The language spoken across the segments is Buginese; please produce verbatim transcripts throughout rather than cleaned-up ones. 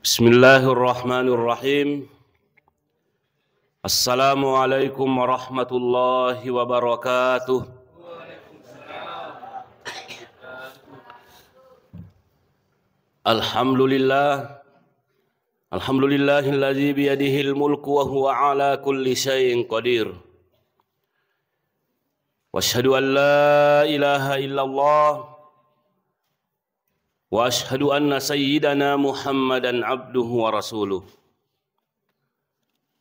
Bismillahirrahmanirrahim. Assalamualaikum warahmatullahi wabarakatuh. Alhamdulillah. Alhamdulillahilladzi biyadihil mulku wa huwa ala kulli syai'in qadir. Wa asyhadu an la ilaha illallah wa asyhadu anna sayyidana Muhammadan abduhu wa rasuluh.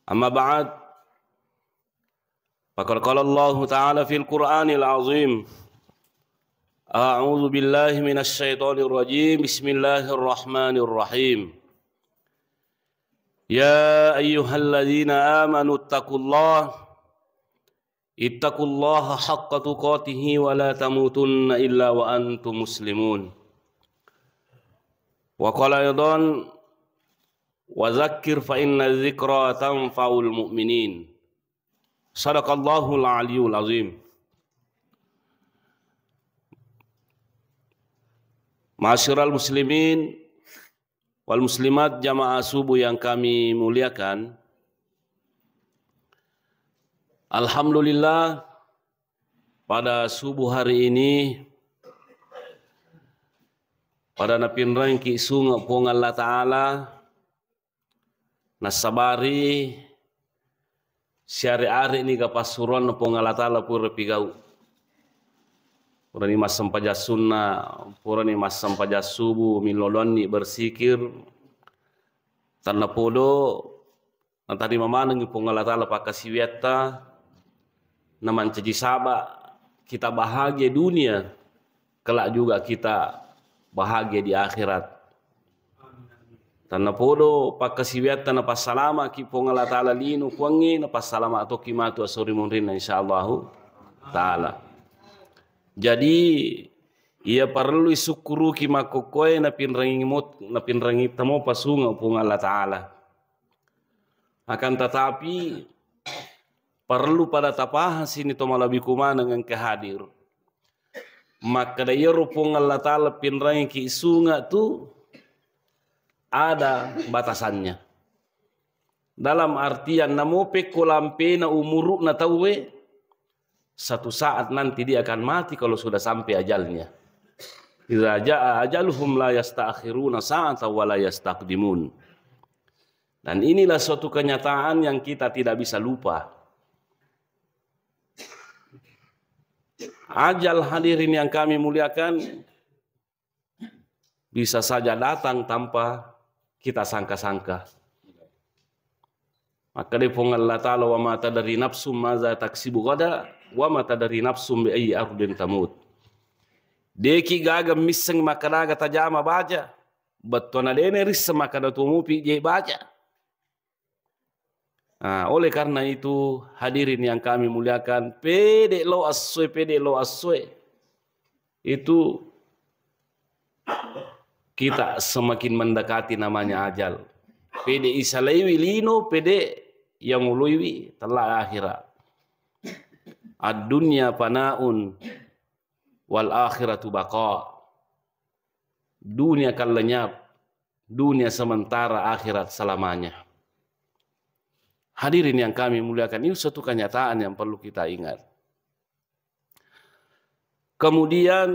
Amma ba'd, faqad qala Allahu ta'ala fil Qur'anil azim, a'udzu billahi minasy syaithanir rajim. Bismillahirrahmanirrahim. Ya ayyuhalladzina amanu ittaqullaha, ittaqullaha haqqa tuqatihi wa la tamutunna illa wa antum muslimun. Wa qala aidan, wa dzakkir fa inna dzikra tanfa'ul mu'minin. Sadaqallahul aliyul azim. Ma'asyiral muslimin wal muslimat, jamaah subuh yang kami muliakan, alhamdulillah, pada subuh hari ini, pada napinrengki sunge Puang Allah Ta'ala, nassabari siare-are niga passuroanna Puang Allah Ta'ala pura pigau. Purani massempajang sunna, purani massempajang subuh, millau doanni bersikir, tennapodo natarima manengngi Puang Allah Ta'ala pakkasiwiatta, namancaji saba kita bahagia dunia, kelak juga kita bahagia di akhirat. Tennapodo pakkasiwiatta napassalamaki Puang Allah Ta'ala lino kuangnge, napassalama tokki matu esso ri munrinna, insyaallahu ta'ala. Jadi, iya parellui sukkuruki makkokkoe napinrengi mot-, napinrengi tamo pasunga Puang Allah Ta'ala. Akan tetapi, parellu pada tapahang sini to malebbiku maneng engka hadir. Makkeda iyaro Puang Allah Ta'ala pinrengiki sunga tu ada batasannya. Dalam artian, namo pekko lampena umuru'na tauwe, satu saat nanti dia akan mati kalau sudah sampai ajalnya. Idza jaa ajaluhum la yasta'khiruna sa'atan wa la yastaqdimun. Dan inilah suatu kenyataan yang kita tidak bisa lupa. Ajal, hadirin yang kami muliakan, bisa saja datang tanpa kita sangka-sangka. Makkeda Puang Allah Ta'ala, "Wa ma tadri nafsum madza taksibu ghada, wa ma tadri nafsum bi ayyi ardin tamut." Deki gaga misseng makkeda aga tajama baja, bettuanna dena risseng makkeda tuo mupi je baja. Nah, oleh karena itu, hadirin yang kami muliakan, pede lo assoe, pede lo assoe, itu kita semakin mendekati namanya ajal. Pede isalaiwi lino, pede yang uluiwi tella akhirat. Ad-dunya fanaun wal akhiratu baqa. Dunia kan lenyap, dunia sementara, akhirat selamanya. Hadirin yang kami muliakan, ini suatu kenyataan yang perlu kita ingat. Kemudian,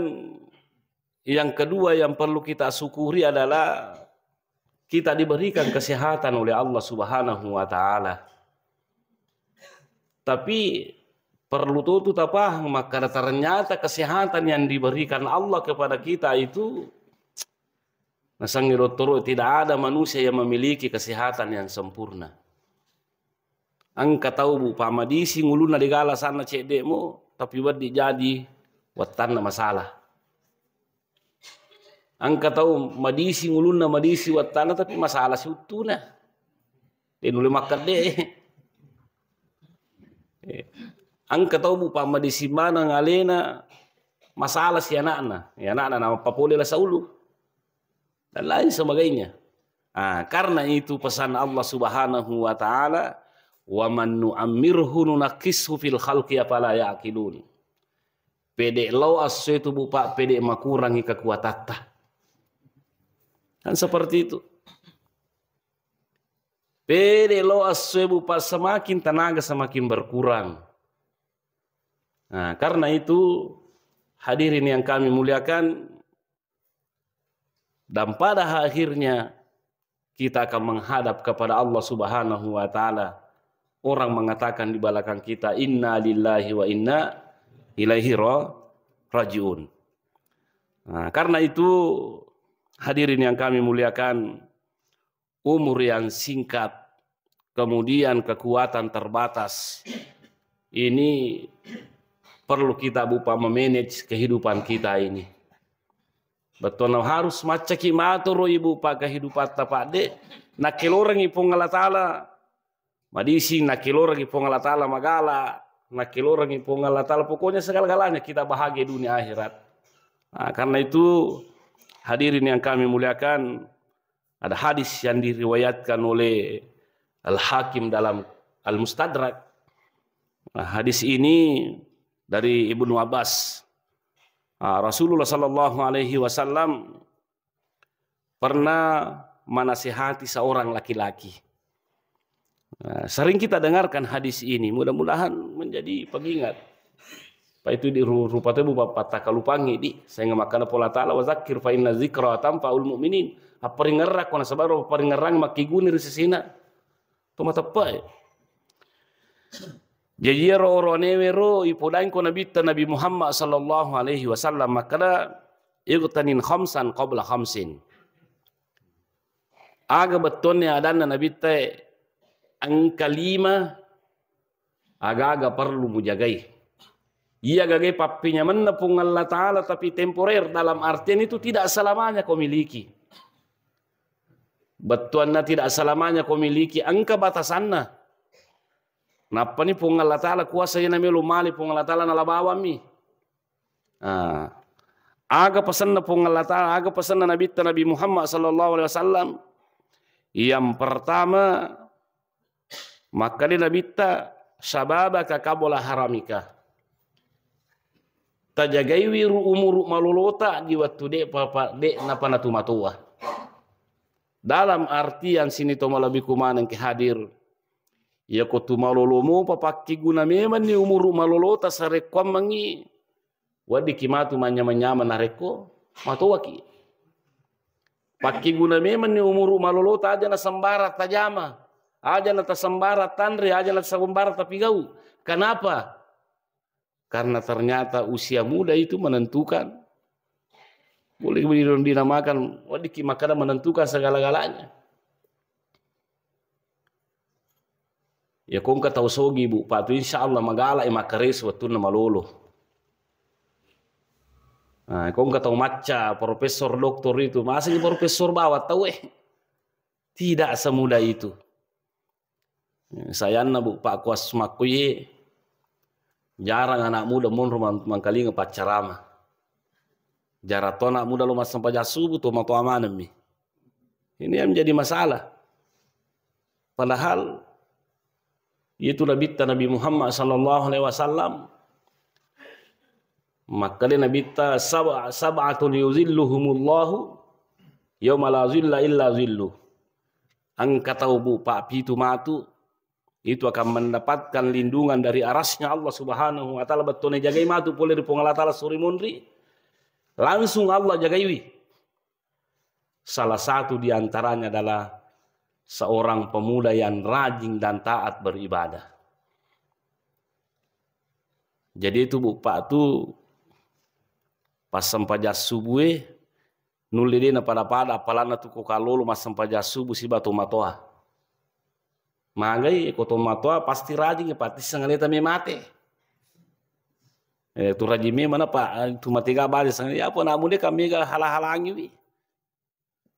yang kedua yang perlu kita syukuri adalah kita diberikan kesehatan oleh Allah Subhanahu wa Ta'ala. Tapi perlu to tu tapahang makkeda, ternyata kesehatan yang diberikan Allah kepada kita itu, nasengngi dottoro, tidak ada manusia yang memiliki kesehatan yang sempurna. Engka tau, Bu, pammadising ulunna degala sanna cedde'mo, tapi wedding jadi wettanna masalah. Engka tau madising ulunna, madising wettanna, tapi masalah si uttuna. De nulle makkedde. Eh, engka tau, Bu, pammadising maneng alena, masalah si anakna. Ya, anakna nappapole lasa ulu. Dan lain sebagainya. Ah, karena itu pesan Allah Subhanahu wa Ta'ala, "Wa man nu'ammirhu nunakkishu fil khalqi afala ya'qilun." Pede lao asso itu, Bu, Pak, pede makurangi kekuatatta. Kan seperti itu. Pede lo essoe, Bu Pak, semakin tenaga semakin berkurang. Nah, karena itu, hadirin yang kami muliakan, dan pada akhirnya kita akan menghadap kepada Allah Subhanahu wa Ta'ala. Orang mengatakan di belakang kita, "Inna lillahi wa inna ilaihi ra-, raji'un." Nah, karena itu, hadirin yang kami muliakan, umur yang singkat, kemudian kekuatan terbatas, ini perlu kita, Bu Pak, memanage kehidupan kita ini. Bettuanna harus maccaki matoro, Ibu Pak, kehidupan tapadde. Nakkelorengi Puang Allah Ta'ala madising, nakkelorengi Puang Allah Ta'ala magala, nakkelorengi Puang Allah Ta'ala, pokoknya segala-galanya kita bahagia dunia akhirat. Nah, karena itu, hadirin yang kami muliakan, ada hadis yang diriwayatkan oleh Al-Hakim dalam Al-Mustadrak. Nah, hadis ini dari Ibnu Abbas. Ah, Rasulullah sallallahu alaihi wasallam pernah menasihati seorang laki-laki. Nah, sering kita dengarkan hadis ini, mudah-mudahan menjadi pengingat. Pa itu di ru-, rupa tu, Bu Pak, pattakalupangi di, sehingga makkeda Puang Allah Ta'ala, "Wa zakkir fa inna zikra tanfa'ul mu'minin." Apparingerrang ko nasaba ro paringerrang makkiguni ri sesena. To mateppe'e. Jaji iyaro oroanewe ro ipodaingko Nabitta Nabi Muhammad sallallahu alaihi wasallam makkeda, "Ightanim khamsan qabla khamsin." Aga bettuanna adanna Nabitta e, engka lima aga-aga perlu mujagai. Iya gagai pappenyamenna Puang Allah Ta'ala, tapi temporer, dalam artian itu tidak selamanya kau miliki. Bettuanna tidak selamanya kau miliki, engka batasanna. Nappani Puang Allah Ta'ala kuasa, iya namelo male Puang Allah Ta'ala nala bawammi. Ah. Aga pesanna Puang Allah Ta'ala, aga pesanna Nabitta Nabi Muhammad sallallahu alaihi wasallam? Yang pertama, makkeda Nabitta, "Syababaka qabla haramika." Tajagaiwi ru-, umuru malolota di wettu de' papa-, de' napa natumatoa. Dalam artian sini to malebbiku maneng ki hadir. Iya ko tumalolo mopa pakkiguna memanni umuru malolota sarekkuammengngi, weddikki matu manyameng-nyameng narekko matoaki. Pakkiguna memanni umuru malolota, aja na sembarang tajama, aja na tasembarang tanre, aja na tasembarang tapigau. Kenapa? Karena ternyata usia muda itu menentukan. Boleh dinamakan, weddikki makkeda menentukan segala-galanya. Ya, ko engka tau sogi, Bu, patu insya Allah magala e makkareso wettunna malolo. Nah, ko engka tau macca, profesor, doktor itu, masih profesor bawang tau e. Tidak semudah itu. Sayanna, Bu, Pak, kuas makkuye, jarang anak muda monro mang-, mangkalinga paccarama. Jarang to anak muda lo massempajang subuh, to matoa manemmi. Ini yang menjadi masalah. Padahal itu Nabitta Nabi Muhammad sallallahu alaihi wasallam, makkeda Nabitta, "Sab-, sab'atun yuzilluhumullahu yauma la zilla illa zillu." Engka tau, Bu, Pak, pitu matu itu akan mendapatkan lindungan dari arasnya Allah Subhanahu wa Ta'ala, bettuanna jagai matu pole ri Puang Allah Ta'ala suri monri, langsung Allah jagaiwi. Salah satu di antaranya adalah seorang pemuda yang rajin dan taat beribadah. Jadi itu, Bu, Pak, tu pas sempajang subuh e, nulle de' napada-pada, apalanna tu ko kalolo massempajang subuh siba tomatoa. Magai ko tomatoa pasti rajing, pasti sangaleta me mate. Eh, tu rajing memang apa, eh, tu mate ga bale sang, ya apa namu de' kan mega hala-halangi wi.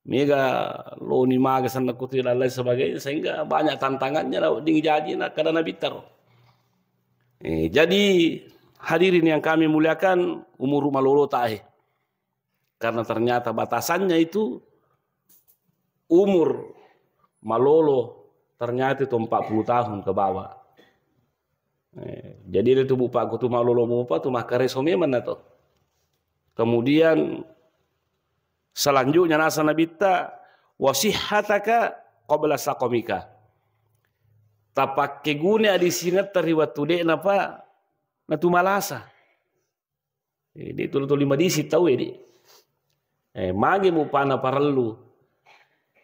Mega loni maga sanna kutu dan lain sebagainya, sehingga banyak tantangannya na ding jaji na kada Nabitta ro. Eh, jadi hadirin yang kami muliakan, umur malolo tahe. Karena ternyata batasannya itu umur malolo ternyata itu empat puluh tahun ke bawah. Eh, jadi itu, Bu, Pak, kutu malolo mopa tu makkareso memang na to. Kemudian selanjutnya nasa Nabitta, "Wasihhataka qabla saqamika." tapakkeguna adisingetta ri wettu de'napa natu malasa. Eh, de' tuli-tuli madisi tau e, de'. Eh, magi mupana parellu.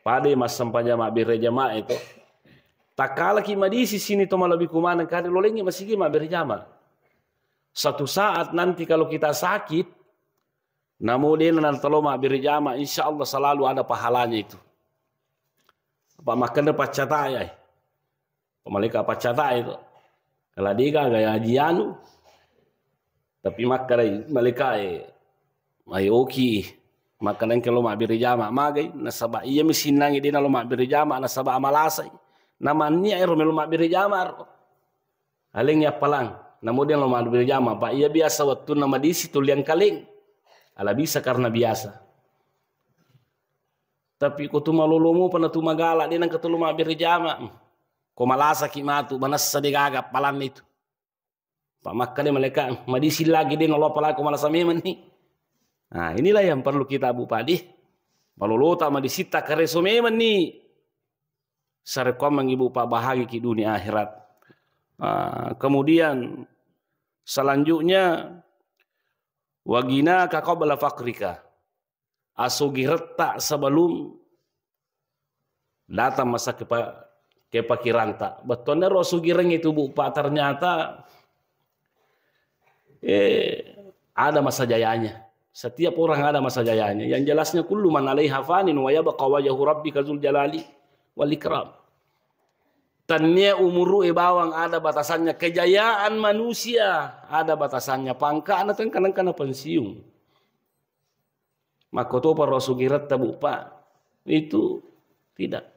Pada massempajang mabbere jamaah itu. Takkalaki madisi sini to malebbi kumaneng kade lolengi masigi mabbere jamaah. Satu saat nanti kalau kita sakit, namo de'na nantalo mabbere jamaah, insya Allah selalu ada pahalanya itu. Apa makkeda paccata ya? Malaika paccata itu. Kalau dia gaga ya jianu. Tapi makkedai malaika e, mai oki, makkeda engka lo mabbere jama, magai, nasaba iya mi sinnangi de'na lo mabbere jama, nasaba amalasai. Namannia ero melo mabbere jama ro. Alengi appalang, namo de'na lo mabbere jama, pa iya biasa wettunna madisi tuliang kaleng. Ala bisa karena biasa. Tapi ko tu malolomo pa na tu magala, de'na engka tu lo mabbere jama. Ko malasaki matu, manessa de gaga appalanna itu. Pak makkeda malaika, madisi lagi de'na lo apalagi ko malasa memang ni. Nah, inilah yang perlu kita, Bu Padi. Malolota madisitta kareso memang ni. Sarekoammengi, Bu Pak, bahagi ki dunia akhirat. Ah, kemudian selanjutnya, wa ghinaka qabla faqrika. Asugiretta sebelum datang masa kepa-, kepakiranta. Bettuanna ro asugireng itu, Bu Pak, ternyata, eh, ada masa jayanya. Setiap orang ada masa jayanya. Yang jelasnya kullu man alaiha fanin wa yabqa wajhu rabbika dzul jalali wal ikram. Tania umuru e bawang ada batasannya, kejayaan manusia ada batasannya, pangkana tengka nengka na pensiun. Makkotopa ro asugiretta, Bu Pak. Itu tidak.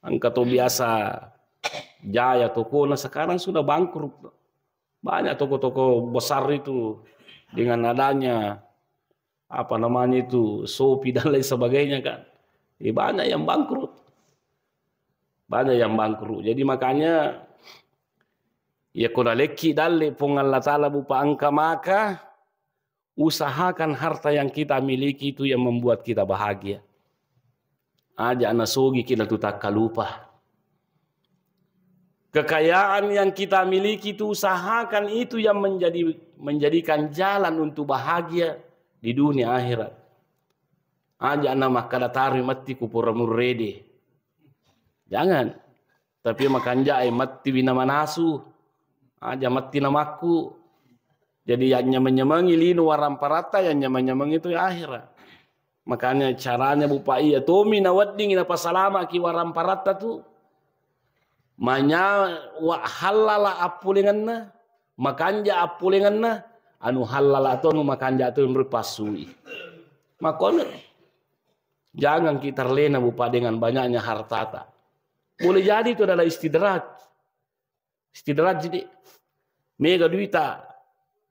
Engka to biasa jaya tokona, sekarang sudah bangkrut. Banyak toko-toko besar itu dengan adanya, apa namanya itu, Shopee dan lain sebagainya kan. Ya, banyak yang bangkrut. Banyak yang bangkrut. Jadi makanya, ya, ko nalekki dalle Puang Allah Taala, Bu Pak, engka maka, usahakan harta yang kita miliki itu yang membuat kita bahagia. Aja nasogiki natu takkalupa. Kekayaan yang kita miliki itu usahakan itu yang menjadi, menjadikan jalan untuk bahagia di dunia akhirat. Aja na makkada taroi matti ku pura murrede. Jangan. Tapi makanja'e matti wina manasu. Aja matti namakku. Jadi yang nyameng-nyamengi lino waramparatta, yang nyameng-nyameng itu ya akhirat. Makanya caranya, Bu Pak, iya tomi naweddingi napasalamaki waramparatta tu. Manya wa hallala appulengenna, makanja appulengenna, anu hallala to, anu makanja to, menurut pasui. Makkono. Jangan kita terlena, Bu Pak, dengan banyaknya hartata. Boleh jadi itu adalah istidraj. Istidraj, jadi mega duita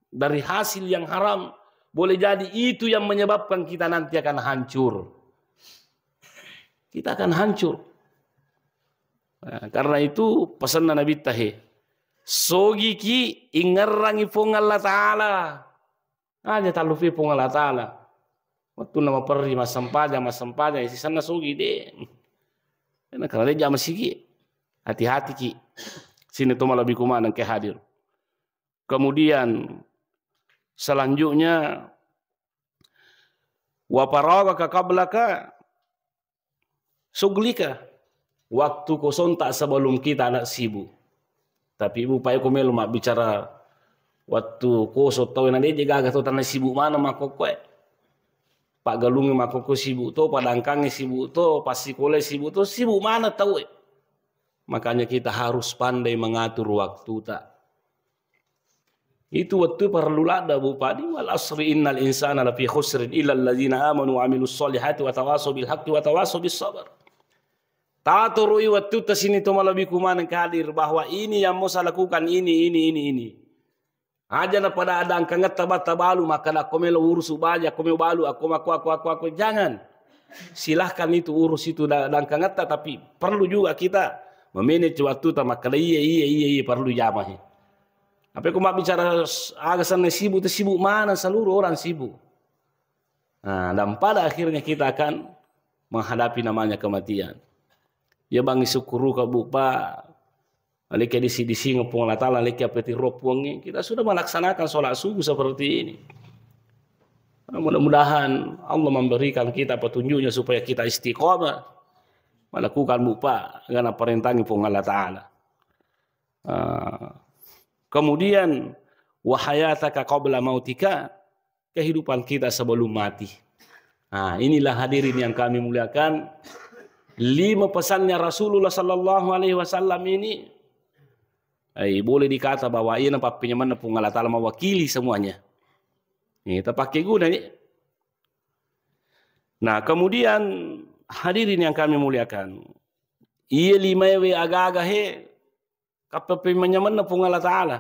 dari hasil yang haram. Boleh jadi itu yang menyebabkan kita nanti akan hancur. Kita akan hancur. Nah, karena itu pesanna Nabi tahe. Sogiki ingerrangi Puang Allah Taala. Aja tallufi Puang Allah Taala. Wettunna maperri, massempajang, massempajang, sisenna sugi de. Karena dia jama sigi. Hati-hati ki. Sini to malebbi kumaneng ke hadir. Kemudian selanjutnya, wa faragaka qablaka suglika, waktu kosonta sebelum kita ada sibuk. Tapi Bu Pak, ko melo mabbicara waktu kosong tau na deje gaga to tanna sibuk mana makkokkoe. Paggalungnge makkokko sibuk to, padangkangnge sibuk to, passikolae sibuk to, sibuk mana tau e. Makanya kita harus pandai mengatur waktuta. Itu wettu parellu ladda, Bu Padi. Wal asri innal insana lafi khusrin illa alladzina amanu wa amilus solihati wa tawasaw bil haqqi wa tawasaw bis sabar. Tatoroi wettutta sini to malebbi kumaneng ke hadir bahwa ini yang mau saya lakukan ini, ini, ini, ini. Aja na pada ada angkangetta batta balu, makkada ko melo urusu baja, ko melo balu, ako mako, ako, ako, ako. Jangan. Silahkan itu urus itu da-, dangkangetta, tapi perlu juga kita memanage waktuta, makkada iya, iya, iya, iya, perlu jamahi. Apa ko mabbicara s-, aga senna sibuk, tersibuk mana seluruh orang sibuk. Nah, dan pada akhirnya kita akan menghadapi namanya kematian. Ya bang, syukuruka Bu Pak, Alekki disi-disingeng Puang Allah Ta'ala, alekki appetirro Puangnge. Kita sudah melaksanakan sholat subuh seperti ini. Mudah-mudahan Allah memberikan kita petunjuknya supaya kita istiqamah melakukan mupa gana perintangi Puang Allah Ta'ala. Ah, kemudian, "Wa hayataka qabla mautika," kehidupan kita sebelum mati. Nah, inilah hadirin yang kami muliakan, lima pesannya Rasulullah sallallahu alaihi wasallam ini, eh, boleh dikata bahwa iya napappenyamenna Puang Allah Ta'ala mewakili semuanya. Ini terpakai guna ini. Nah, kemudian hadirin yang kami muliakan, iya limaewe aga-aga he, kappeppenyamenna Puang Allah Ta'ala.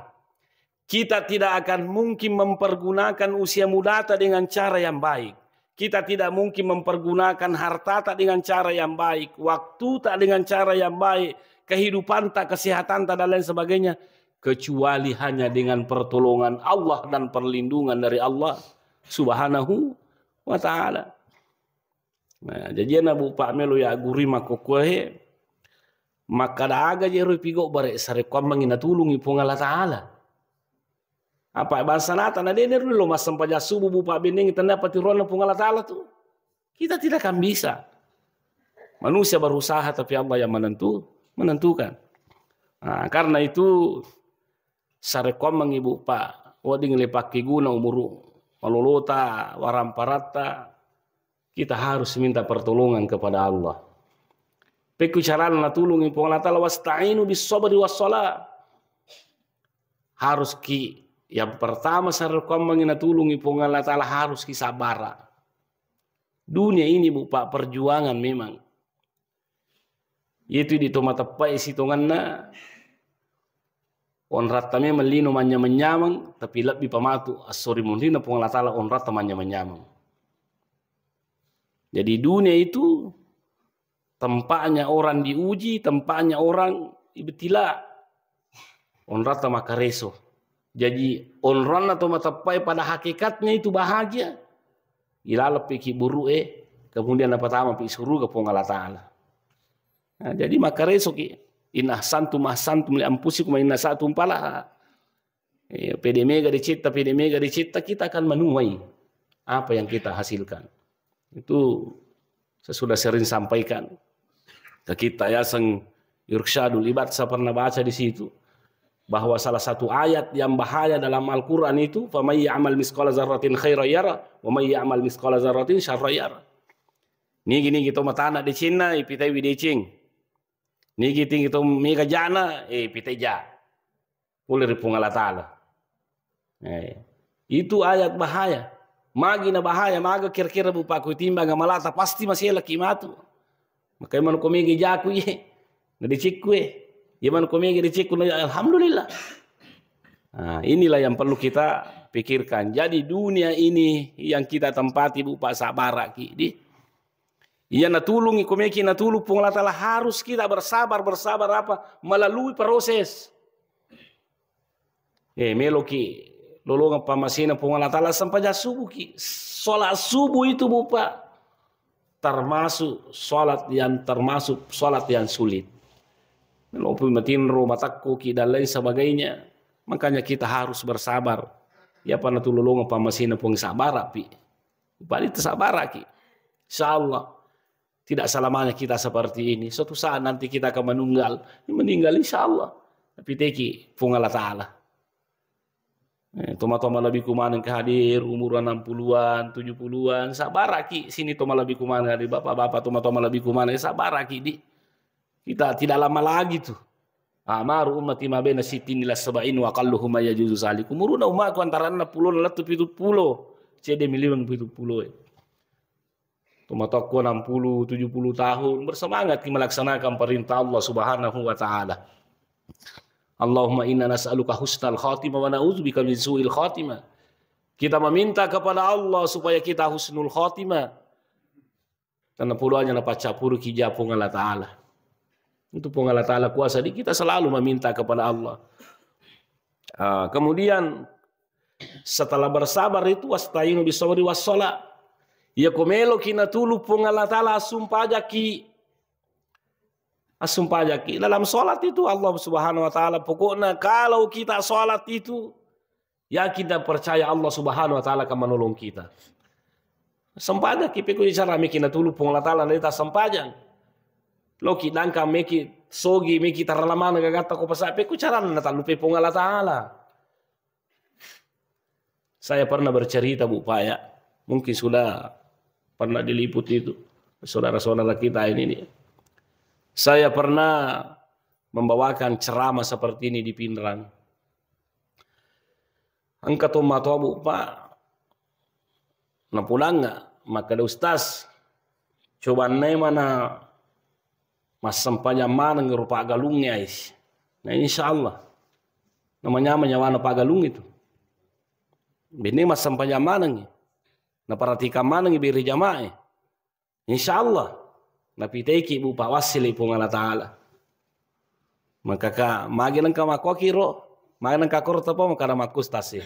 Kita tidak akan mungkin mempergunakan usia mudata dengan cara yang baik. Kita tidak mungkin mempergunakan hartata dengan cara yang baik, waktuta dengan cara yang baik, kehidupanta, kesehatanta, dan lain sebagainya, kecuali hanya dengan pertolongan Allah dan perlindungan dari Allah Subhanahu wa Ta'ala. Nah, jaji ana, Bu, Pa, melo yaggurui makkokkoe, makkada aga je ro ipigau bare sarekkoammengngi natulungi Puang Allah Ta'ala. Apa bangsa nata na dene ro lo massempajang subuh, Bu, Pa, bennengngi tennia patiroanna Puang Allah Ta'ala tu. Kita tidak akan bisa. Manusia berusaha, tapi Allah yang menentu, menentukan. Nah, karena itu, sarekkoammengngi, Bu, Pa, wedding le pakkeguna umuru malolota, waramparatta, kita harus minta pertolongan kepada Allah. Pekku carana natulungi Puang Allah Ta'ala, "Wasta'inu bis sabri was shalah." Harus ki, yang pertama sarekkoammengngi natulungi Puang Allah Ta'ala, harus ki sabara. Dunia ini, Bu, Pa, perjuangan memang. Itu di to mateppai sitonganna, onratta memang lino manyameng-nyameng, tapi lebbi pa matu assori munrinna Puang Allah Ta'ala onratta manyameng-nyameng. Jadi dunia itu tempatnya orang diuji, tempatnya orang ibtila. Onratta makkareso. Jaji, onronna to mateppai pada hakikatnya itu bahagia, ilaleppi ki buru'e, kemudian napatamapi suruga Puang Allah Ta'ala. Nah, jadi makkaresoki, "In ahsantum ahsantum li anfusikum wa in asa'tum falaha." Iya, pede mega dicipta, pede mega dicipta, kita akan menuai apa yang kita hasilkan. Itu saya sudah sering sampaikan ke kita, yaseng Irsyadul Ibad, saya pernah baca di situ bahwa salah satu ayat yang bahaya dalam Al-Quran itu, "Faman ya'mal misqala zarratin khairan yara, wa man ya'mal misqala zarratin syarran yara." Nigi-nigi to matana decenna, ipitai wi deceng. Nigi-nigi to mega jana, eh, ipitai ja. Pole ri Puang Allah Ta'ala. Eh, itu ayat bahaya. Magi na bahaya, maga kira-kira, Bu, Pa, ku timbang amalata, pasti maselaki matu. Makai manuko mega jaku ye. Na dicikku, eh. Ye manuko mega dicikku, na, alhamdulillah. Nah, inilah yang perlu kita pikirkan. Jadi dunia ini yang kita tempati, Bu, Pa, sabaraki di. Iya natulungi, komeki natulung Puang Allah Ta'ala, harus kita bersabar. Bersabar apa? Melalui proses. Eh, meloki lolongeng pammasena Puang Allah Ta'ala, sempajang subuh ki. Sholat subuh itu, Bu, Pa, termasuk sholat yang, termasuk sholat yang sulit. Melopi matinro, matakkuki, dan lain sebagainya. Makanya kita harus bersabar. Iya pa natulolongeng pammasena Puang, sabarapi. Bali tasabaraki. Insya Allah. Tidak selamanya kita seperti ini. Suatu saat nanti kita akan menunggal, meninggal, insya Allah. Tapi teki Puang Allah Ta'ala. Eh, toma-toma lebih kumaneng ke hadir, umur enam puluhan, tujuh puluhan, sabaraki sini toma lebih kumaneng hadir, bapak-bapak toma-toma lebih kumaneng, sabaraki di. Kita tidak lama lagi tuh. Amaru ummati ma baina sittin ila sab'in wa aqalluhum ma yajuzu zalik. Umuruna umatku antara enam puluh lettu pitu puluh. Cede miliweng pitu puluh, eh. Tomatokku enam puluh, tujuh puluh tahun, bersemangat ki melaksanakan perintah Allah Subhanahu wa Ta'ala. Allahumma inna nas'aluka husnal khatimah wa na'udzubika min su'il khatimah. Kita meminta kepada Allah supaya kita husnul khatimah. Karena puluhannya napaccapuruki ja Puang Allah Ta'ala. Untuk Puang Allah Ta'ala kuasa di, kita selalu meminta kepada Allah. Ah, kemudian setelah bersabar itu, wasta'inu bisabri wassalah. Ya, ko meloki natulu Puang Allah Ta'ala, assumpajaki. Sumpajaki dalam sholat itu Allah Subhanahu wa Ta'ala. Pokoknya kalau kita sholat itu, yakin dan percaya Allah Subhanahu wa Ta'ala akan menolong kita. Sempajaki, pekko cara meki natulu Puang Allah Ta'ala, naleta sempajang. Loki dangka meki sogi, meki taralamana gagatta ko pasa, pekko carana natallupe Puang Allah Ta'ala. Saya pernah bercerita, Bu, Pak, ya. Mungkin sudah pernah diliput itu, saudara-saudara kita ini, nih. Saya pernah membawakan ceramah seperti ini di Pinrang. Engka tomatoa, Bu, Pak, napudangnga, makkeda, "Ustaz, coba nai mana massempajang maneng rupa galungnge, ais." Nah, insya Allah. Namanyameng nyawana paggalung itu. Benne massempajang manengngi. Naperhatikan manengngi bere jamae. Insya Allah. Napiteki, Bu, Pak, wassili Puang Allah Ta'ala. Maka ka, magi nengka makkokiro, magi nengka koro tepa, maka ada makkus tasi.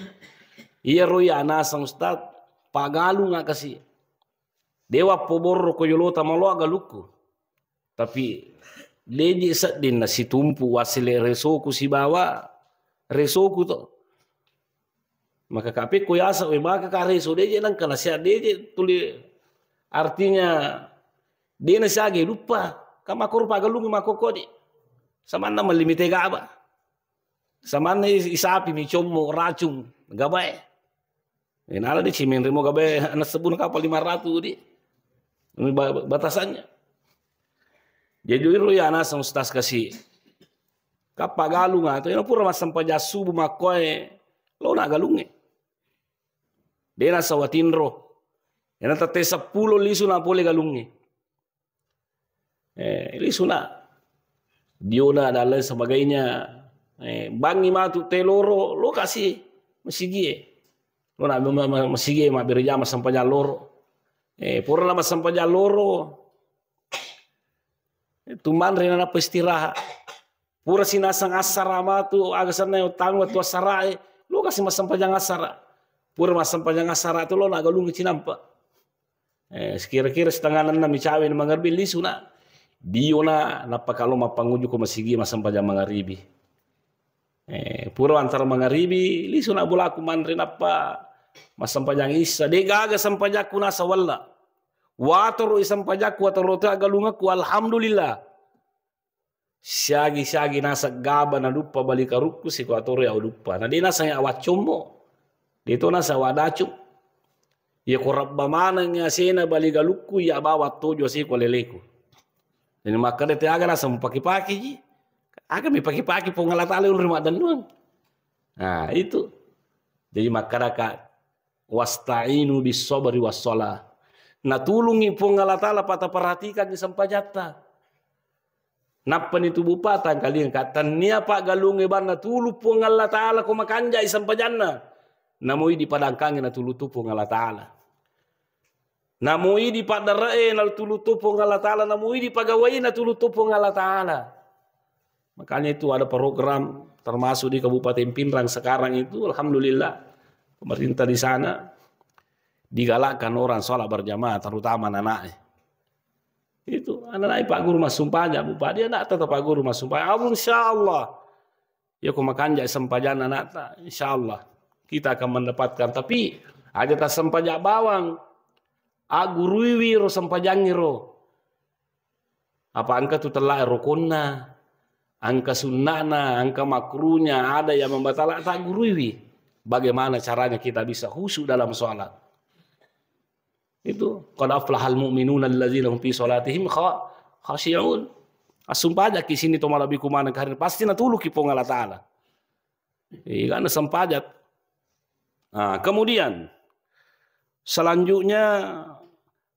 Iya ro ya nasang Ustaz, pagalung akasi. Dewa poborro ko yolota maloa galukku. Tapi deje sedding na situmpu wasile resoku sibawa resoku to. Maka kape ko yasa we maka ka reso deje nangka na sia deje tuli, artinya dena siage luppa. Ka makoro pagalungi makoko di. Samanna melli mi tega ba. Samanna is-, isapi mi commo racung gabae. Eh, nala di cimenri mo gabe, anak sebun kapal lima ratus di. Ini ba-, ba-, batasannya. Jadi iro ya nasang Ustaz kasi. Kappa galung atau ina pura massempajang subuh makkoe, lo na galungnge. Dena sawatinro. Ena tette seppulo lisu na pole galungnge. Eh, lisuna. Diona dan lain sebagainya. Eh, bangi matu te loro, lo kasi masigie. Lo na ma-, ma-, masigie mabbere jama sempajang loro. Eh, pura na massempajang loro. Eh, tumanre na nappa istirahat. Pura sinasang assara matu, aga senna tanu wettu assarae, lo kasi massempajang assara. Pura massempajang assara tu lo na galung cinampa. Eh, sekira-kira setengah enam mi cawe ni mangarbi lisu na. Dio na, nappa kalo mappanguju ko masigi massempajang mangaribi. Eh, pura antara mangaribi, lisu na bolaku manre nappa massempajang issa. De gaga sempajakku nasa walla. Watoro i sempajakku, watoro te agalungakku, alhamdulillah. Siagi-siagi naseng gaba naduppa bali karukku siko atoro ya uduppa. Na de naseng ya waccommo. De to naseng wadacung. Ya ko rabba maneng asena bali galukku ya bawa tojo siko leleku. Jadi makkeda te aga naseng paki-paki ji. Aga mi paki-paki Puang Allah Ta'ala ulri maddennuang. Nah, itu. Jadi makkeda ka, "Wasta'inu bis sabri was shalah." Natulungi Puang Allah Ta'ala pata perhatikan di sempajatta. Nappani tubuh patang kali ka tannia paggalungnge banna tulu Puang Allah Ta'ala ko makanjai sempajanna. Namoi di padangkangnge natulu tu Puang Allah Ta'ala. Namoi di paddare'e natulu tu Puang Allah Ta'ala. Namoi di pagawai natulu tu Puang Allah Ta'ala. Makanya itu ada program termasuk di Kabupaten Pinrang sekarang itu, alhamdulillah, pemerintah di sana digalakkan orang sholat berjamaah, terutama anak-anak. Itu anak-anak Pak Guru massumpajang, Bu Pak, dia nak tetap Pak Guru massumpajang. Abu, insya Allah. Ya, ko makanja sempajang anakta, insya Allah kita akan mendapatkan. Tapi aja ta sempajang bawang, aguruiwi ro sempajangngi ro. Apa engka tu tella rukonna, engka sunnana, engka makruhnya, ada yang membatalkan, tak guruiwi. Bagaimana caranya kita bisa khusyuk dalam sholat? Itu, "Qad aflahal mu'minuna alladzina hum fi sholatihim kha-, khashi'un." Assumpajaki sini to malabbiku maneng karena pasti natuluki Puang Allah Ta'ala. Iya, kan sempajat. Nah, kemudian selanjutnya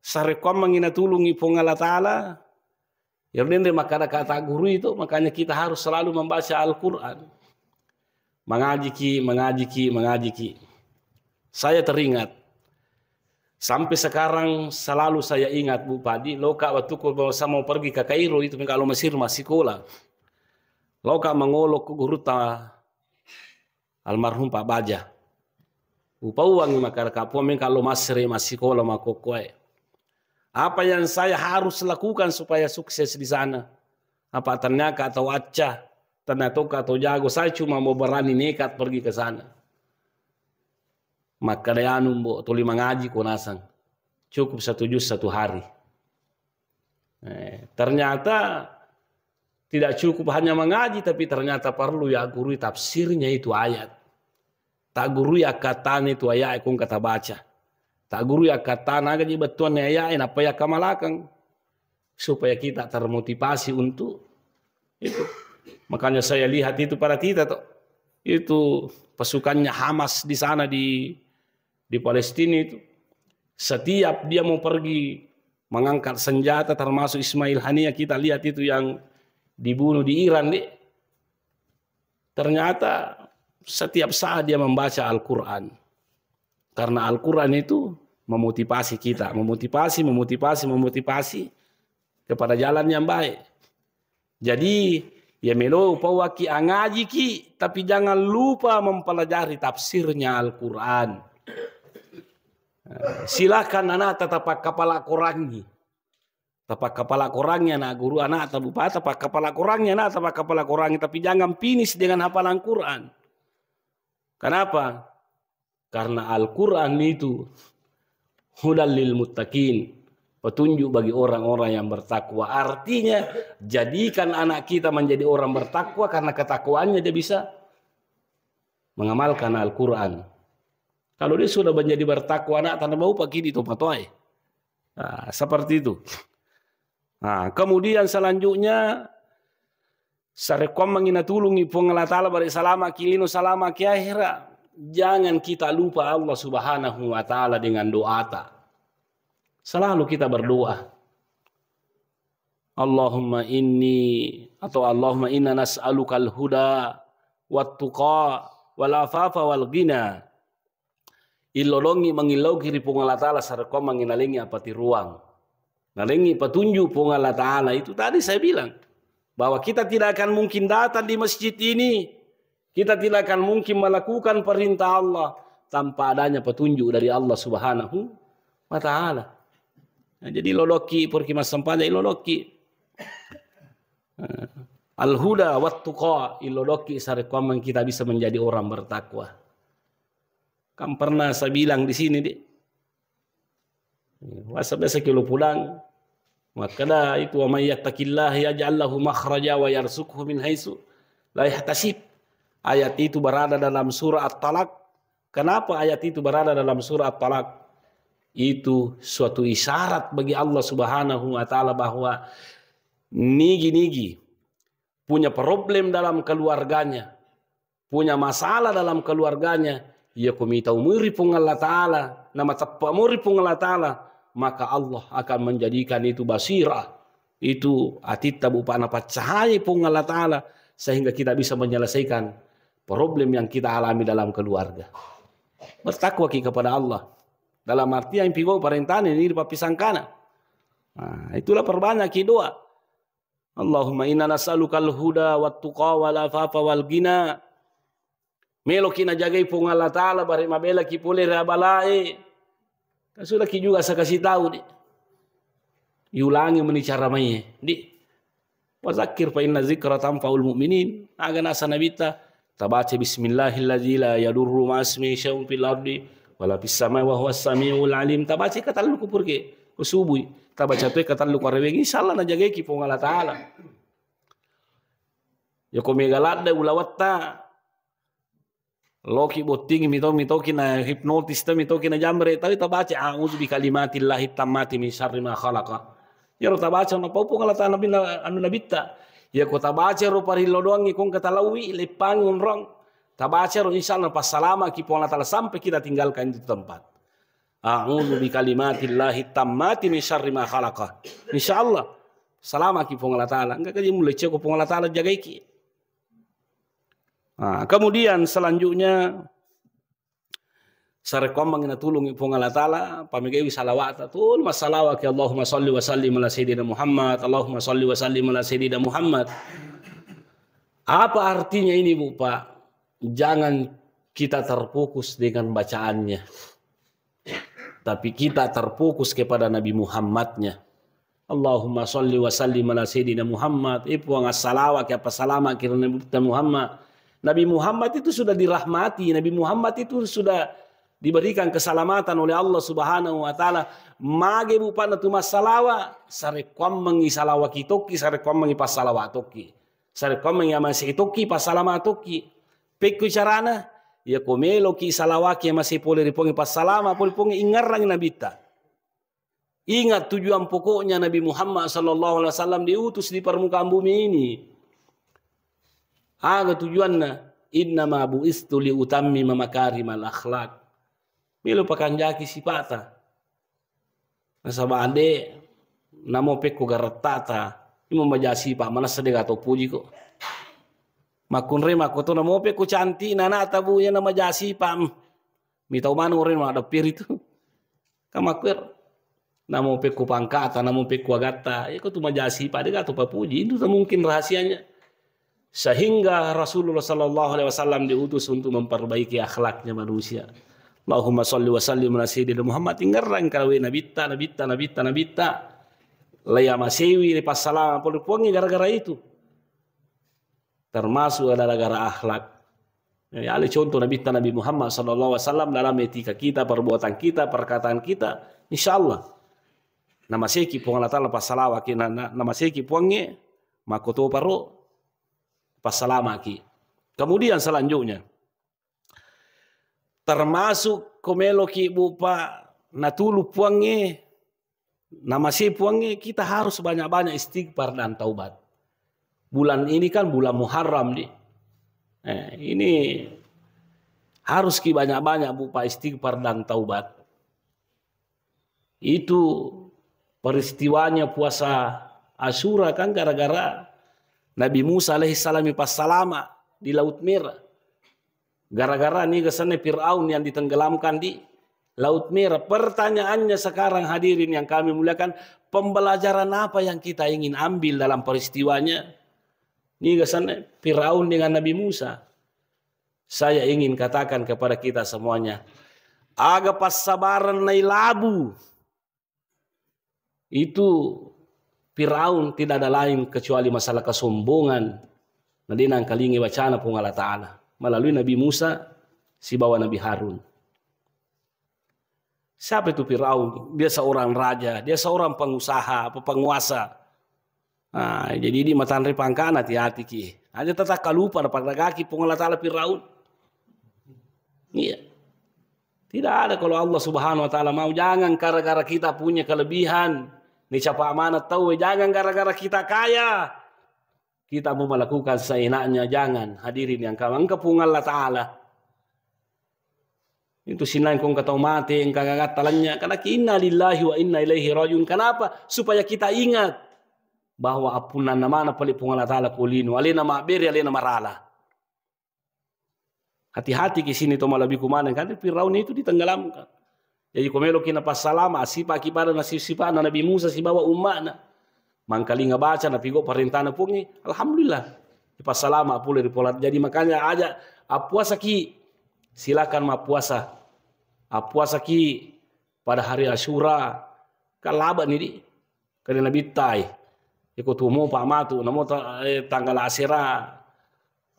sarekkuammengngi natulungi Puang Allah Ta'ala. Iyaro denre makkada-kata guru itu, makanya kita harus selalu membaca Al-Quran. Mengajiki, mengajiki, mengajiki. Saya teringat, sampai sekarang selalu saya ingat, Bu Padi, loka waktu ku sama pergi ke Kairo itu, mengka lo Mesir masih sekolah. Loka mengolok ku guru ta almarhum Pak Baja. Upauangngi makkada, "Puang, mengka lo massere massikola makkokkoe. Apa yang saya harus lakukan supaya sukses di sana?" Apa tennaka tau acca, tennatoka tau jago, saya cuma mau berani nekat pergi ke sana. Makkeda anu, Mbok, tuli mangaji ko naseng. Cukup satu juz satu hari. Eh, ternyata tidak cukup hanya mengaji, tapi ternyata perlu ya gurui tafsirnya itu ayat. Tak gurui akkatana itu ayat yang kata baca. Tak gurui akkatana aga ji bettuanna ayat, nappa yakkamalakeng. Supaya kita termotivasi untuk itu. Makanya saya lihat itu pada kita tuh. Itu pasukannya Hamas di sana di di Palestina itu. Setiap dia mau pergi mengangkat senjata, termasuk Ismail Haniya, kita lihat itu yang dibunuh di Iran, di. Ternyata setiap saat dia membaca Al-Quran. Karena Al-Quran itu memotivasi kita, memotivasi, memotivasi, memotivasi kepada jalan yang baik. Jadi, ya melo upawaki angajiki, tapi jangan lupa mempelajari tafsirnya Al-Quran. Eh, silakan anak tetap kepala korangi. Tapakkapala korangngi anak guru, anak tabupa, tapakkapala korangngi anak, tapakkapala korangngi, tapi jangan finish dengan hafalan Quran. Kenapa? Karena Al-Quran itu hudal lil muttaqin, petunjuk bagi orang-orang yang bertakwa. Artinya, jadikan anak kita menjadi orang bertakwa karena ketakwaannya dia bisa mengamalkan Al-Quran. Kalau dia sudah menjadi bertakwa, anak tanah bau pakai di tempat wae. Nah, seperti itu. Nah, kemudian selanjutnya, sarekkuammengngi natulungi Puang Allah Ta'ala, bare salama ki lino, salama ki akhirat. Jangan kita lupa Allah Subhanahu wa Ta'ala dengan doata. Selalu kita berdoa. Allahumma inni, atau Allahumma inna nas'alukal huda wat tuqa wal afafa wal ghina. Illodongngi mangillauki ri Puang Allah Ta'ala, sarekkuammengngi nalengngi apatiruang. Nalengngi petunjuk Puang Allah Ta'ala. Itu tadi saya bilang, bahwa kita tidak akan mungkin datang di masjid ini, kita tidak akan mungkin melakukan perintah Allah tanpa adanya petunjuk dari Allah Subhanahu wa Ta'ala. Nah, jadi lodokki, purki massempajang, lodokki. Al-huda wat tuqa, illodokki sarekkuammeng kita bisa menjadi orang bertakwa. Kan pernah saya bilang di sini, di. Masa biasa kilo pulang. Makkeda itu, "Wa may yattaqillaha yaj'al lahu makhraja wa yarzuqhu min haitsu la yahtasib." Ayat itu berada dalam surah At-Talaq. Kenapa ayat itu berada dalam surah At-Talaq? Itu suatu isyarat bagi Allah Subhanahu wa Ta'ala bahwa nigi-nigi punya problem dalam keluarganya, punya masalah dalam keluarganya, iya ko mita umuri Puang Allah Ta'ala, na mateppa muri Puang Allah Ta'ala, maka Allah akan menjadikan itu basirah, itu atitta bupa napaccahai Puang Allah Ta'ala, sehingga kita bisa menyelesaikan problem yang kita alami dalam keluarga. Bertakwaki kepada Allah. Dalam artian pigau parentana ini dipappisangkana. Nah, itulah perbanyaki doa. Allahumma inna nas'alukal huda wat tuqa wal afafa wal ghina. Meloki najagai Puang Allah Ta'ala, bare mabelaki pole ri abalae. Kan sudah ki juga saya kasih tahu, di. Diulangi meni cara mai, di. Wa zakkir fa inna zikra tanfa'ul mu'minin. Aga nasa Nabitta, tabaca bismillahilladzi la yadurru ma'asmihi syai'un fil ardi wala fis samai wa huwas samiul alim. Tabaca katellu ku purke, ku subui. Tabaca tu katellu ku areweng. Insyaallah najagaiki Puang Allah Ta'ala. Yako mega ladde ulawetta. Loki botting mito, mitoki na hipnotis to, mitoki na jamre, tapi tabaca a'udzu bi kalimatillahi tammati min syarri ma khalaqa. Yaro tabaca na pau Puang Allah Ta'ala nabi, anu Nabitta. Yako tabaca ro parillo doangngi kong katalawi, leppangi onrong. Tabaca ro insyaallah passalamaki Puang Allah Ta'ala sampai kita tinggalkan itu tempat. A'udzu bi kalimatillahi tammati min syarri ma khalaqa. Insyaallah salamaki Puang Allah Ta'ala. Enggak kaji mulai ceko Puang Allah Ta'ala jagaiki. Nah, kemudian selanjutnya sarekkuammengngi natulungi Puang Allah Ta'ala, pamegaiwi salawata, tul masalawaki Allahumma salli wa sallim ala sayyidina Muhammad, Allahumma salli wa sallim ala sayyidina Muhammad. Apa artinya ini, Bu, Pak? Jangan kita terfokus dengan bacaannya, tapi kita terfokus kepada Nabi Muhammadnya. Allahumma salli wa sallim ala sayyidina Muhammad. Eh, Puang, assalawaki, appasalamaki ri Nabi Muhammad. Nabi Muhammad itu sudah dirahmati, Nabi Muhammad itu sudah diberikan keselamatan oleh Allah Subhanahu wa Ta'ala. Mage bupanna tu massalawa, sarekkuammengi salawaki tokki, sarekkuammengi passalawa tokki, sarekkuammengi amase tokki, passalama tokki. Pekko carana, ya ko meloki salawaki amase pole ri Puangnge, passalama pole ri Puangnge, ingngarrang nabitta. Ingat tujuan pokoknya Nabi Muhammad sallallahu alaihi wasallam diutus di permukaan bumi ini. Aga tujuanna? Innama bu'istu liutammima makarimal akhlak. Melo pakanjaki sipata. Nasaba ade namo pekko garettata, imo maja sipa manessa de gato puji ko. Makkunre makko to namo pekko cantik na anakta bu, iya na maja sipa. Mitau maneng orena maddeppiri tu. Kamakkuero. Namo pekko pangkata, namo pekko agatta, iko tu maja sipa de gato papuji. Itu tak mungkin rahasianya. Sehingga Rasulullah sallallahu alaihi wasallam diutus untuk memperbaiki akhlaknya manusia. Allahumma salli wa sallim ala sayyidina Muhammad. Ingngarrang karawe nabitta, nabitta, nabitta, nabitta. Laya masewi, passalama pole Puangnge gara-gara itu. Termasuk gara-gara akhlak. Ya, ale contoh Nabitta Nabi Muhammad sallallahu alaihi wasallam dalam etika kita, perbuatan kita, perkataan kita, insya Allah. Namaseki Puang Allah Ta'ala passalawaki, na, na, namaseki Puangnge, makkotoparo passalamaki. Kemudian selanjutnya, termasuk ko meloki bupa natulu Puangnge, namase Puangnge, kita harus banyak-banyak istighfar dan taubat. Bulan ini kan bulan Muharram, di. Eh, ini harus ki banyak-banyak bupa istighfar dan taubat. Itu peristiwanya puasa Asyura kan gara-gara Nabi Musa alaihissalam passalama di Laut Merah. Gara-gara niga senna Fir'aun yang ditenggelamkan di Laut Merah. Pertanyaannya sekarang, hadirin yang kami muliakan, pembelajaran apa yang kita ingin ambil dalam peristiwanya? Niga senna Fir'aun dengan Nabi Musa. Saya ingin katakan kepada kita semuanya, aga passabareng nailabu itu Firaun tidak ada lain kecuali masalah kesombongan. Na de nangkalingai wacana Puang Allah Ta'ala melalui Nabi Musa sibawa Nabi Harun. Siapa itu Firaun? Dia seorang raja, dia seorang pengusaha, apa, penguasa. Nah, jadi di matanre pangkana, hati-hati ki. Aja tetap kalupa, dapat dagaki Puang Allah Ta'ala Firaun. Iya. Tidak ada kalau Allah Subhanahu wa Ta'ala mau. Jangan gara-gara kita punya kelebihan, nicapa amanah tau, jangan gara-gara kita kaya, kita mau melakukan seenaknya. Jangan, hadirin yang kau, engka Puang Allah Ta'ala. Itu sinang kong katau mate, engka gagatta lanya, karena inna lillahi wa inna ilaihi rajiun. Kenapa? Supaya kita ingat bahwa appunnanna mana pale Puang Allah Ta'ala ko lino, alena mabbere, alena marala. Hati-hati ki sini to, malebbi ku maneng kan Firaun itu ditenggelamkan. Jadi ko meloki napassalama, sipaki pada nasip-sipana Nabi Musa sibawa umma'na. Mangkalinga baca, napigo parentana Puangnge, alhamdulillah. Dipassalama pole ri pola. Jadi makanya aja appuasaki, silakan mappuasa. Appuasaki pada hari Asyura. Kan laba ni di. Kade Nabitta i. Iko tuo mopa matu, namo ta-, eh, tanggal asera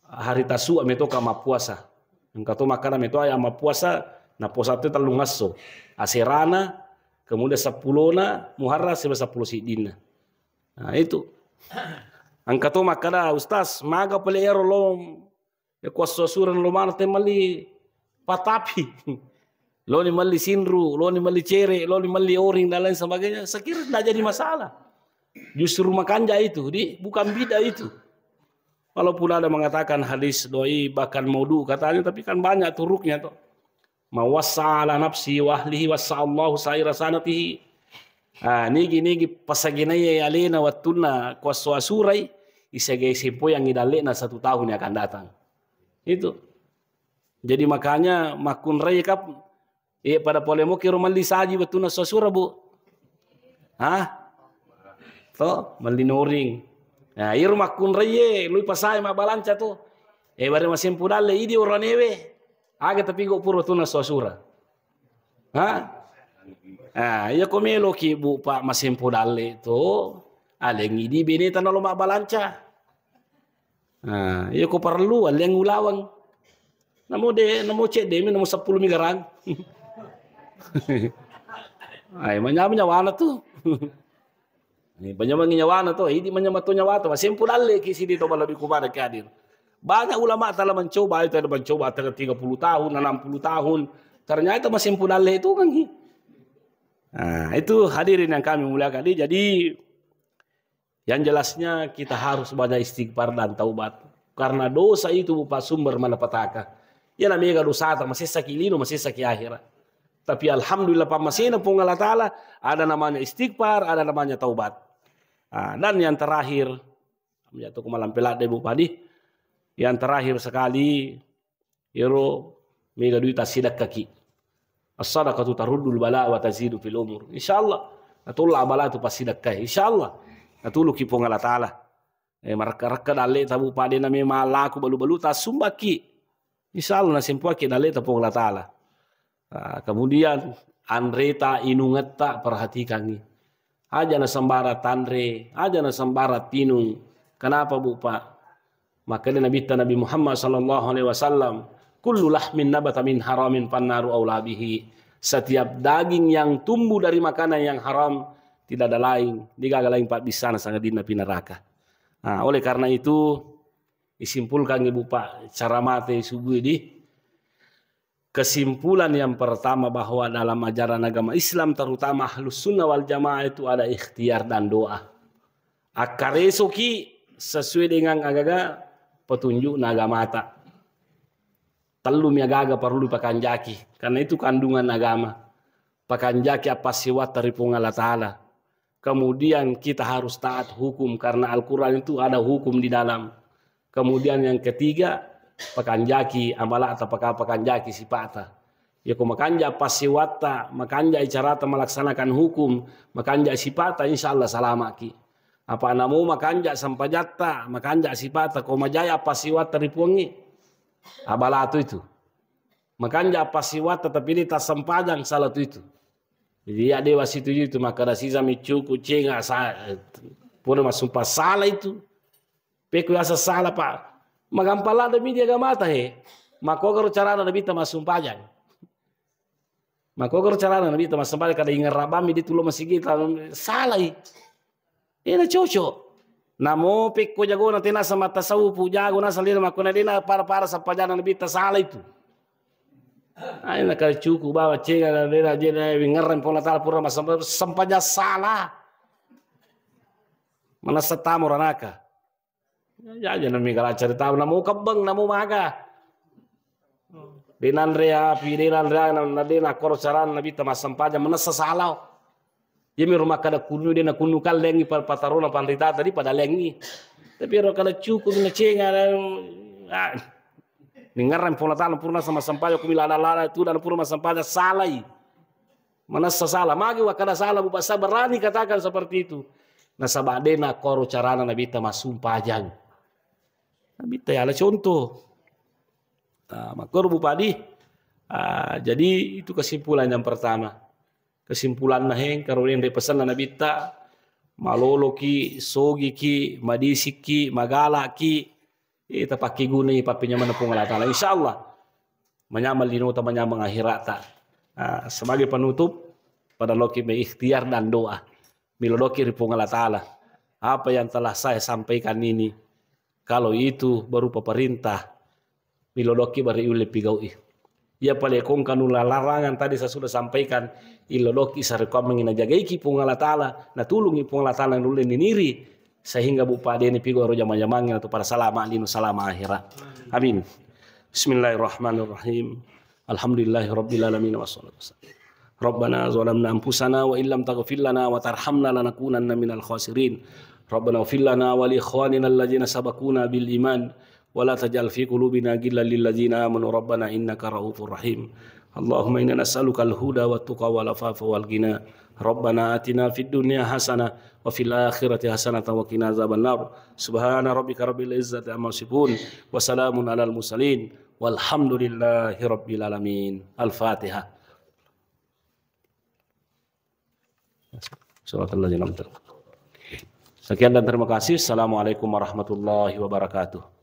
hari Tasua metoka mappuasa. Engka to makkada meto aya mappuasa, napuasa te tellung esso. Aserana, kemudian seppulona Muharram, siba seppulo siddinna. Nah, itu. Engka to makkada, "Ustaz, maga pale ero lo, ya, kuasso Asyura lo mana te melli patapi." Loni melli sinru, loni melli cere, loni melli oring dan lain sebagainya. Saya kira tidak jadi masalah. Justru makanja itu, di, bukan bid'ah itu. Walaupun ada mengatakan hadis doi bahkan maudhu katanya, tapi kan banyak turuknya toh. "Man wassa ala nafsi wa ahlihi wassa Allahu saira sanatihi." Ah, nigi-nigi pasagenai alena wattunna kuasso Asyurai, isagai sempoyangi dallena satu tahun yang akan datang. Itu. Jadi makanya makkunrai kap, eh, pada pole moki ro melli saji wattunna esso Asyura, Bu. Hah? To, melli noring. Nah, iro makkunrai e, lui pasae mabbalanca to. Eh, bare masempu dalle, idi oranewe. Aga tapi go pura wattunna esso Asyura. Hah? Ah, iya ko meloki, Bu, Pak, masempo dalle to, alengi di beneta nalo mabbalanca. Ah, iya ko perlu, aleng ulaweng. Namo de, namo cedde mi, namo seppulo mi garang. Ai, manyameng nyawana tu. Ni, panyamangi nyawana to, idi manyameng to nyawa to, masempo dalle ki sidi to balabi kumana ki hadir. Banyak ulama telah mencoba, itu ada mencoba tiga puluh tahun, enam puluh tahun. Ternyata masempo dalle itu kan. Nah, itu hadirin yang kami muliakan. Jadi, yang jelasnya kita harus banyak istighfar dan taubat. Karena dosa itu, Bu, Pak, sumber malapetaka. Iya na mega dosata, masessaki lino, masessaki akhirat. Tapi alhamdulillah, pammasena Puang Allah Ta'ala, ada namanya istighfar, ada namanya taubat. Ah, dan yang terakhir, jatuh ke malam pelat deh, Bu Padi. Yang terakhir sekali, iyaro mega duita sidakkaki. As-sadaqatu taruddul bala wa tazidu fil umur. Insyaallah, natulla bala tu passidakkai. Insyaallah, natuluki Puang Allah Ta'ala. Eh, marakka-rakka dalle tabu pade na memang laku balu-balu tasumbaki. Insyaallah nasempuaki dalle ta Puang Allah Ta'ala. Ah, kemudian anreta inungetta perhatikangi. Aja na sembarang tanre, aja na sembarang tinung. Kenapa, Bu, Pak? Makanya Nabi, Nabi Muhammad sallallahu alaihi wasallam, "Kullu lahmin nabata min haramin fannaru aula bihi." Setiap daging yang tumbuh dari makanan yang haram, tidak ada lain, degaga lain pabbissana sangadinna pi neraka. Nah, oleh karena itu, isimpulkan, Bu, Pak, cara mate subuh di Kesimpulan yang pertama bahwa dalam ajaran agama Islam, terutama Ahlus Sunnah wal Jamaah, itu ada ikhtiar dan doa. Akkaresoki sesuai dengan agaga petunjuk na agamata. Tellu mi agaga perlu dipakanjaki, karena itu kandungan agama. Pakanjaki appasiwatta ri Puang Allah Ta'ala. Kemudian kita harus taat hukum karena Al-Quran itu ada hukum di dalam. Kemudian yang ketiga, pakanjaki amalata, paka-, pakanjaki sipata. Ya ko makanja passiwatta, makanja icarata melaksanakan hukum, makanja sipata, insya Allah salamaki. Apa namu makanja sampajatta, makanja sipata, ko majaya passiwatta ri Puangnge. Abalatu itu. Makanja passiwatta tapi ini tak sempajang salah tu itu. Jadi, ya, dewa setuju itu, makkeda sisa miccuku cenga sa-, pura massumpa salah itu. Pekku asa salah, Pak. Magampang ladde mi di agamata, he. Makkogaro carana Nabitta massumpajang. Makkogaro carana Nabitta massumpajang, kada ingerrabammi di tulo masigi, salai. Dena cocok. Namo pekko jagona tena sama tasawuf, jago nasa lena makkona dena para-para sampajana Nabitta salah itu. Ai, nakale cuku bawa cenga, dena, dena, wingerreng Puang Allah Ta'ala pura masempa-, sempaja salah. Manessa tamo ranaka. Ya, ya, jangan mega lancar tahu, namo kebbeng, namo maga. Denanre api, denanre na, na, dena koro carana Nabitta massempaja, manessa salah. Iyami rumah kada kunnu, dena kunnu kallengi pa-, patarona panrita tadi pada lengi. Tapi ro kada cuku na cenga, ah, ningerreng Puang Allah Ta'ala purna sama sempaja, kumi lada-lada tu dan pura masempaja salai. Manessa salah. Magi wakkada salah, Bu, Pak, saya berani katakan seperti itu. Nasaba dena koro carana Nabitta massumpajang. Nabitta yala contoh. Nah, makkoro, Bu Padi. Ah, jadi itu kesimpulan yang pertama. Kesimpulanna, heng, karo enre pesanna Nabitta, maloloki, sogiki, madisikki, magalaki, eh, tapakkegunai pappenyamenna Puang Allah Ta'ala. Insya Allah, manyameng linota, manyameng akhirata. Ah, sebagai penutup, pada loki me ikhtiar dan doa. Milodoki ri Puang Allah Ta'ala. Apa yang telah saya sampaikan ini, kalau itu berupa perintah, milodoki bari ulle pigau'i. Iya pale kongka nula larangan tadi saya sudah sampaikan, ilodoki sarekkuammengi najagaiki Puang Allah Ta'ala, natulungi Puang Allah Ta'ala nulle niniri, sehingga Bu Padeni pigau ro jama-jamangnge atau pada salama lino salama akhirat. Amin. Bismillahirrahmanirrahim. Alhamdulillahirabbil alamin wassalatu wassalam. Rabbana zalamna anfusana wa illam taghfir lana wa tarhamna lanakunanna minal khasirin. Rabbana ighfir lana wa li ikhwanina alladzina sabaquna bil iman wa la taj'al fi qulubina ghillan lil ladzina amanu rabbana innaka raufur rahim. Allahumma inna nas'aluka al huda wa tuqa wal afafa wal ghina. Rabbana atina fid dunya hasanah wa fil akhirati hasanah wa qina azabannar. Subhana rabbika rabbil izzati amma yasifun. Wa salamun alal mursalin. Walhamdulillahi rabbil alamin. Al-Fatihah. Sekian dan terima kasih. Assalamualaikum warahmatullahi wabarakatuh.